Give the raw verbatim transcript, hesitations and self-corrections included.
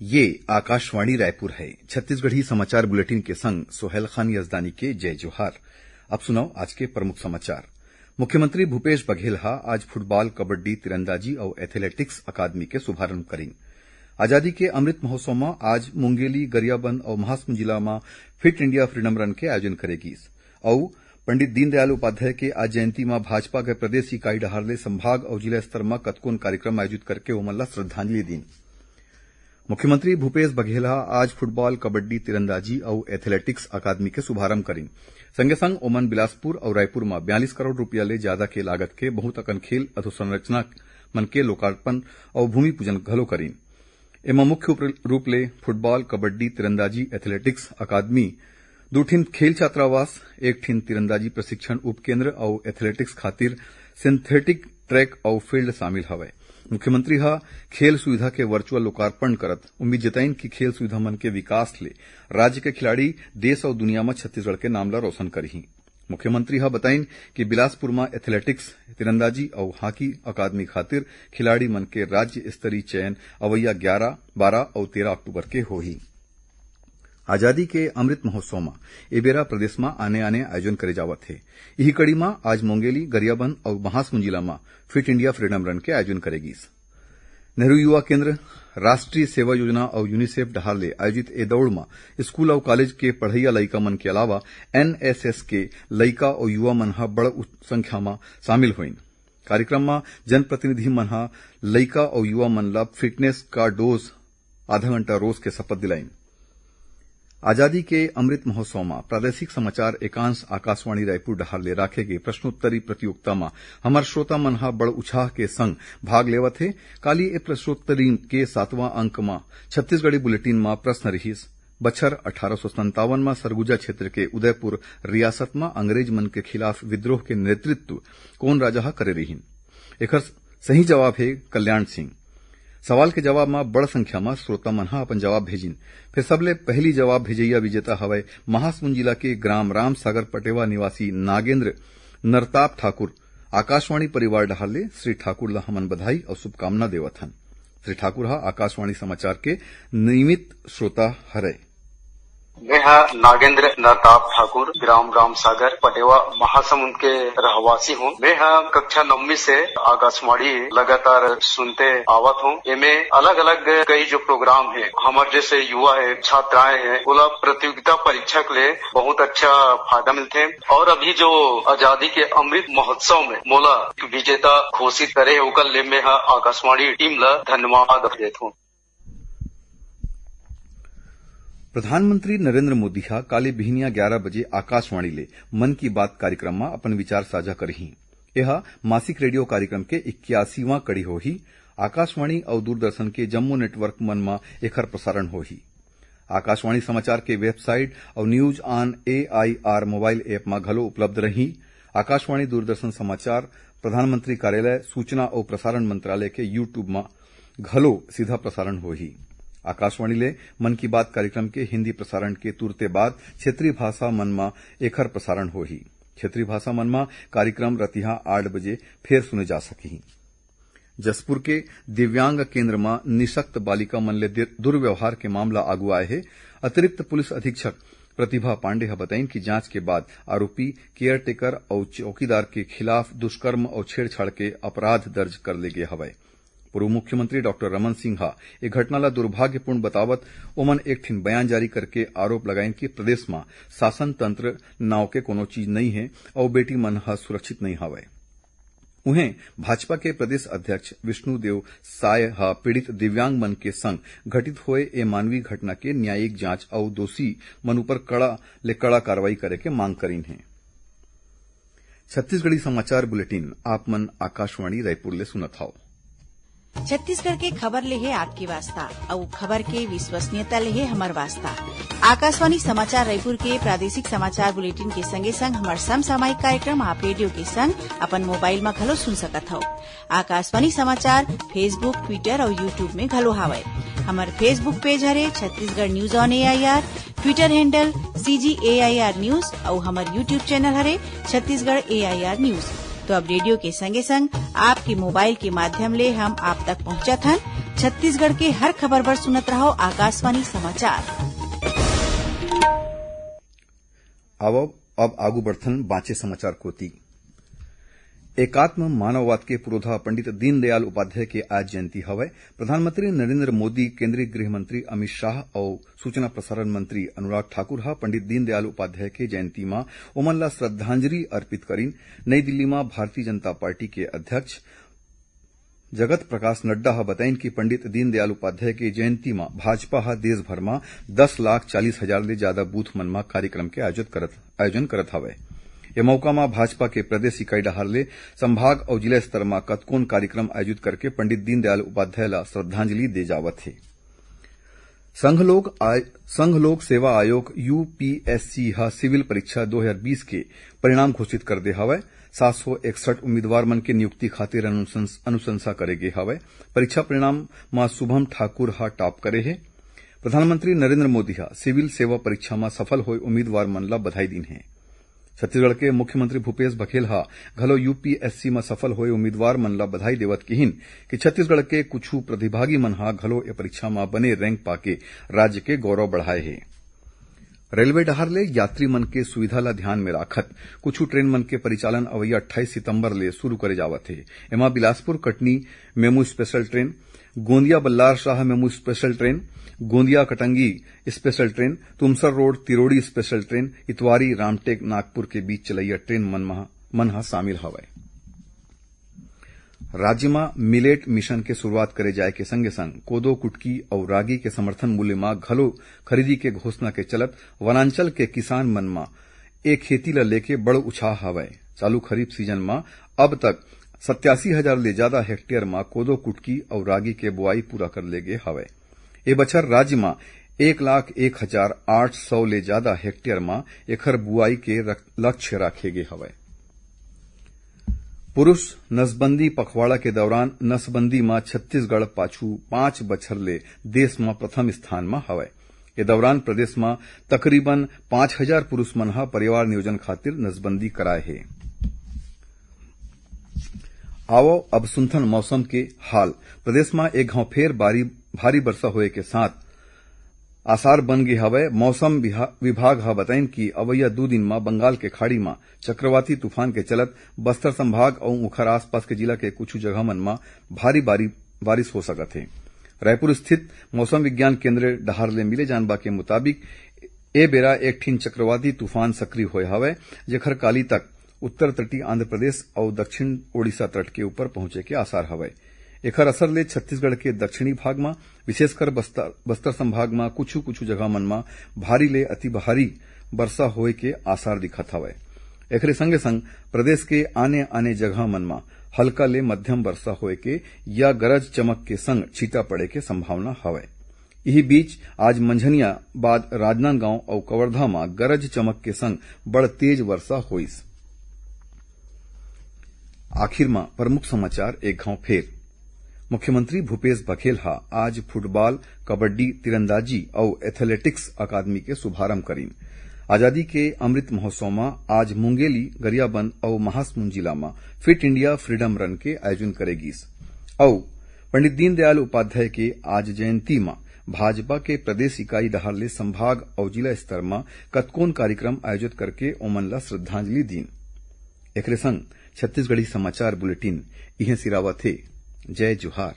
ये आकाशवाणी रायपुर है। छत्तीसगढ़ी समाचार बुलेटिन के संग सोहेल खान यजदानी के जय जोहार। अब सुनव आज के प्रमुख समाचार। मुख्यमंत्री भूपेश बघेल हा आज फुटबॉल, कबड्डी, तीरंदाजी अउ एथलेटिक्स अकादमी के शुभारंभ करीन। आजादी के अमृत महोत्सव म आज मुंगेली, गरियाबंद अउ महासमुंद जिला म फिट इंडिया फ्रीडम रन के आयोजन करे गीस। अउ पंडित दीनदयाल उपाध्याय के आज जयंती म भाजपा के प्रदेश इकाई डहार ले संभाग अउ जिला स्तर म कतकोन कार्यक्रम आयोजित करके ओमन ला श्रद्धांजलि दीन। मुख्यमंत्री भूपेश बघेल ह आज फुटबॉल, कबड्डी, तीरंदाजी अउ एथलेटिक्स अकादमी के शुभारंभ करीन। संगे संग ओमन बिलासपुर अउ रायपुर म बयालीस करोड़ रुपया ले जादा के लागत के बहुत अकन खेल अधोसंरचना मन के लोकार्पण अउ भूमि पूजन घलो करीन। एमा मुख्य उप-, रूप ले फुटबॉल, कबड्डी, तीरंदाजी, एथलेटिक्स अकादमी, दू ठिन खेल छात्रावास, एक ठिन तीरंदाजी प्रशिक्षण उपकेंद्र अउ एथलेटिक्स खातिर सिंथेटिक ट्रैक अउ फील्ड शामिल हवय। मुख्यमंत्री ह खेल सुविधा के वर्चुअल लोकार्पण करत उम्मीद जताइन कि खेल सुविधा मन के विकास ले राज्य के खिलाड़ी देश अउ दुनिया म छत्तीसगढ़ के नाम ल रोशन करही। मुख्यमंत्री ह बताइन कि बिलासपुर म एथलेटिक्स, तीरंदाजी अउ हॉकी अकादमी खातिर खिलाड़ी मन के राज्य स्तरीय चयन अवइया ग्यारा, बारा अउ तेरा अक्टूबर के होही। आजादी के अमृत महोत्सव म ए बेरा प्रदेश म आने-आने आयोजन करे जावत हे। इही कड़ी म आज मुंगेली, गरियाबंद अउ महासमुंद जिला म फिट इंडिया फ्रीडम रन के आयोजन करे गीस। नेहरू युवा केंद्र, राष्ट्रीय सेवा योजना अउ यूनिसेफ डहार ले आयोजित ए दौड़ म स्कूल अउ कॉलेज के पढ़इया लइका मन के अलावा एनएसएस के लइका अउ युवा मन ह बड़ उत-, संख्या म शामिल होइन। कार्यक्रम म जनप्रतिनिधि मन ह लइका अउ युवा मन ल फिटनेस का डोज आधा घंटा रोज के शपथ दिलाइन। आजादी के अमृत महोत्सव म प्रादेशिक समाचार एकांश आकाशवाणी रायपुर डहार ले राखे गे प्रश्नोत्तरी प्रतियोगिता म हमर श्रोता मन ह बड़ उछाह के संग भाग लेवत हे। काली ए प्रश्नोत्तरी के सातवां अंक म छत्तीसगढ़ी बुलेटिन म प्रश्न रिहिस, बछर अठारह सौ संतावन म सरगुजा क्षेत्र के उदयपुर रियासत म अंग्रेज मन के खिलाफ विद्रोह के नेतृत्व कोन राजा ह करे रिहिन? एखर सही जवाब हे कल्याण सिंह। सवाल के जवाब म बड़ संख्या म श्रोता मन ह अपन जवाब भेजिन। फेर सबले पहिली जवाब भेजइया विजेता हवय महासमुंद जिला के ग्राम राम सागर पटेवा निवासी नागेंद्र नरताप ठाकुर। आकाशवाणी परिवार डहार ले श्री ठाकुर ल हमन बधाई अउ शुभकामना देवत हन। श्री ठाकुर ह आकाशवाणी समाचार के नियमित श्रोता हरय। मैं ह नागेंद्र नरताप ठाकुर, ग्राम राम सागर, पटेवा, महासमुंद के रहवासी हूँ। मैं ह कक्षा नौवीं से आकाशवाणी लगातार सुनते आवत हूँ। एमे अलग-अलग कई जो प्रोग्राम हे, हमर जैसे युवा हे, छात्राएं हे, ओला प्रतियोगिता परीक्षा के लिए बहुत अच्छा फायदा मिलथे। और अभी जो आजादी के अमृत महोत्सव में मोला विजेता घोषित करे हे, ओकर ले मैं ह आकाशवाणी टीम ला धन्यवाद देत हूँ। प्रधानमंत्री नरेंद्र मोदी ह काली बिहनिया ग्यारा बजे आकाशवाणी ले मन की बात कार्यक्रम म अपन विचार साझा करही। एह मासिक रेडियो कार्यक्रम के इक्यासीवां कड़ी होही। आकाशवाणी अउ दूरदर्शन के जम्मो नेटवर्क मन म एखर प्रसारण होही। आकाशवाणी समाचार के वेबसाइट अउ News on A I R mobile app म घलो उपलब्ध रही। आकाशवाणी दूरदर्शन समाचार, प्रधानमंत्री कार्यालय, सूचना अउ प्रसारण मंत्रालय के YouTube म घलो सीधा प्रसारण होही। आकाशवाणी ले मन की बात कार्यक्रम के हिंदी प्रसारण के तुरते बाद क्षेत्रीय भाषा मन म एखर प्रसारण होही। क्षेत्रीय भाषा मन म कार्यक्रम रतिहा आठ बजे फेर सुने जा सकही। जशपुर के दिव्यांग केंद्र म निशक्त बालिका मन ले दि-, दुर्व्यवहार के मामला आगू आए हे। अतिरिक्त पुलिस अधीक्षक प्रतिभा पांडे ह बताइन कि जांच के बाद आरोपी केयरटेकर अउ चौकीदार के खिलाफ दुष्कर्म अउ छेड़छाड़ के अपराध दर्ज कर ले गे हवय। पूर्व मुख्यमंत्री डॉक्टर रमन सिंह ह ए घटना ल दुर्भाग्यपूर्ण बतावत ओमन एक ठिन बयान जारी करके आरोप लगाइन कि प्रदेश म शासन तंत्र नाव के कोनो चीज नइ हे अउ बेटी मन ह सुरक्षित नइ हवय। उहें, भाजपा के प्रदेश अध्यक्ष विष्णुदेव साय ह पीड़ित दिव्यांग मन के संग घटित होए ए मानवीय घटना के न्यायिक जांच अउ दोषी मन ऊपर कड़ा ले कड़ा कार्रवाई करे के मांग करीन हे। छत्तीसगढ़ी समाचार बुलेटिन आप मन आकाशवाणी रायपुर ले सुनत हव। छत्तीसगढ़ के खबर ले हे आपके वास्ता, अउ खबर के विश्वसनीयता ले हे हमर वास्ता। आकाशवाणी समाचार रायपुर के प्रादेशिक समाचार बुलेटिन के संगे संग हमर समसामयिक कार्यक्रम आप रेडियो के संग अपन मोबाइल म घलो सुन सकत हव। आकाशवाणी समाचार Facebook, Twitter अउ YouTube में घलो हावय। हमर Facebook पेज हरे Chhattisgarh News on A I R, Twitter handle C G A I R News अउ हमर YouTube चैनल हरे Chhattisgarh A I R News। तो अब रेडियो के संगे संग आपके मोबाइल के माध्यम ले हम आप तक पहुंचत हन। छत्तीसगढ़ के हर खबर बर सुनत रहव आकाशवाणी समाचार। आवव, अब आगू बढ़थन बांचे समाचार कोति। एकात्म मानववाद के पुरोधा पंडित दीनदयाल उपाध्याय के आज जयंती हवय। प्रधानमंत्री नरेंद्र मोदी, केंद्रीय गृह मंत्री अमित शाह अउ सूचना प्रसारण मंत्री अनुराग ठाकुर ह पंडित दीनदयाल उपाध्याय के जयंती म ओमन ला श्रद्धांजलि अर्पित करिन। नई दिल्ली म भारतीय जनता पार्टी के अध्यक्ष जगत प्रकाश नड्डा ह बताइन कि पंडित दीनदयाल उपाध्याय के जयंती म भाजपा ह देश भर म दस लाख चालीस हजार ले जादा बूथ मन म कार्यक्रम के आयोजित करत, आयोजन करत हवय। ए मौका म भाजपा के प्रदेश इकाई डहार ले संभाग अउ जिला स्तर म कतकोन कार्यक्रम आयोजित करके पंडित दीनदयाल उपाध्याय ल श्रद्धांजलि दे जावत हे। संघ लोक आय-, संघ लोक सेवा आयोग, यूपीएससी, ह सिविल परीक्षा दो हज़ार बीस के परिणाम घोषित कर दे हवय। सात सौ इकसठ उम्मीदवार मन के नियुक्ति खातिर अनुशंस-, अनुशंसा करे गे हवय। परीक्षा परिणाम म शुभम ठाकुर ह टॉप करे हे। प्रधानमंत्री नरेंद्र मोदी ह सिविल सेवा परीक्षा म सफल होए उम्मीदवार मन ल बधाई दीन हे। छत्तीसगढ़ के मुख्यमंत्री भूपेश बघेल ह घलो यूपीएससी म सफल होए उम्मीदवार मन ल बधाई देवत किहिन कि छत्तीसगढ़ के कुछु प्रतिभागी मन ह घलो ए परीक्षा म बने रैंक पाके राज्य के गौरव बढ़ाए हे। रेलवे डहार ले यात्री मन के सुविधा ल ध्यान में राखत कुछु ट्रेन मन के परिचालन अवइया अट्ठाईस सितंबर ले शुरू करे जावत हे। एमा Bilaspur Katni MEMU special train, Gondia Ballarshah MEMU special train, Gondia Katangi special train, Tumsar road Tirodi special train, Itwari Ramtek Nagpur के बीच चलइया ट्रेन मन म-, मन ह शामिल हवय। राज्य म मिलेट मिशन के शुरुआत करे जाय के संगे संग कोदो, कुटकी अउ रागी के समर्थन मूल्य म घलो खरीदी के घोषणा के चलत वनांचल के किसान मन म ए खेती ल लेके बड़ उछाह हवय। चालू खरीफ सीजन म अब तक सत्यासी हजार ले जादा हेक्टेयर म कोदो, कुटकी अउ रागी के बोआई पूरा कर ले गे हवय। ए बछर राज्य म एक लाख एक हजार आठ सौ ले जादा हेक्टेयर म एखर बुआई के रख-, लक्ष्य राखे गे हवय। पुरुष नसबंदी पखवाड़ा के दौरान नसबंदी म छत्तीसगढ़ पाछू पांच बछर ले देश म प्रथम स्थान म हवय। ए दौरान प्रदेश म तकरीबन पांच हजार पुरुष मन ह परिवार नियोजन खातिर नसबंदी कराए हे। आवव अब सुनथन मौसम के हाल। प्रदेश म एक घांव फेर बारी, भारी बरसा होए के साथ आसार बन गे हवय। मौसम विहा-, विभाग ह बताइन कि अवइया दू दिन म बंगाल के खाड़ी म चक्रवाती तूफान के चलत बस्तर संभाग अउ ओखर आसपास के जिला के कुछु जगह मन म भारी बारी, बारिश हो सकत हे। रायपुर स्थित मौसम विज्ञान केंद्र डहार ले मिले जानबा के मुताबिक, ए बेरा एक ठिन चक्रवाती तूफान सक्रिय होय हवय, जेखर काली तक उत्तर तटीय आंध्र प्रदेश अउ दक्षिण ओडिशा तट के ऊपर पहुंचे के आसार हवय। एखर असर ले छत्तीसगढ़ के दक्षिणी भाग म, विशेषकर बस्तर, बस्तर संभाग म कुछु-कुछु जगह मन म भारी ले अति भारी बरसा होए के आसार दिखत हवय। एखरे संगे संग प्रदेश के आने-आने जगह मन म हल्का ले मध्यम बरसा होए के या गरज चमक के संग छींटा पड़े के संभावना हवय। इही बीच, आज मंझनिया बाद राजनांदगांव अउ कवर्धा म गरज चमक के संग बड़ तेज वर्षा होइस। आखिर म प्रमुख समाचार एक घांव फेर। मुख्यमंत्री भूपेश बघेल ह आज फुटबॉल, कबड्डी, तीरंदाजी अउ एथलेटिक्स अकादमी के शुभारंभ करिन। आजादी के अमृत महोत्सव म आज मुंगेली, गरियाबंद अउ महासमुंद जिला म फिट इंडिया फ्रीडम रन के आयोजन करे गिस। अउ पंडित दीनदयाल उपाध्याय के आज जयंती म भाजपा के प्रदेश इकाई डहार ले संभाग अउ जिला स्तर म कतकोन कार्यक्रम आयोजित करके ओमन ल श्रद्धांजलि दीन। एकरे संग छत्तीसगढ़ी समाचार बुलेटिन इहें सिरावत हे। जय जोहार।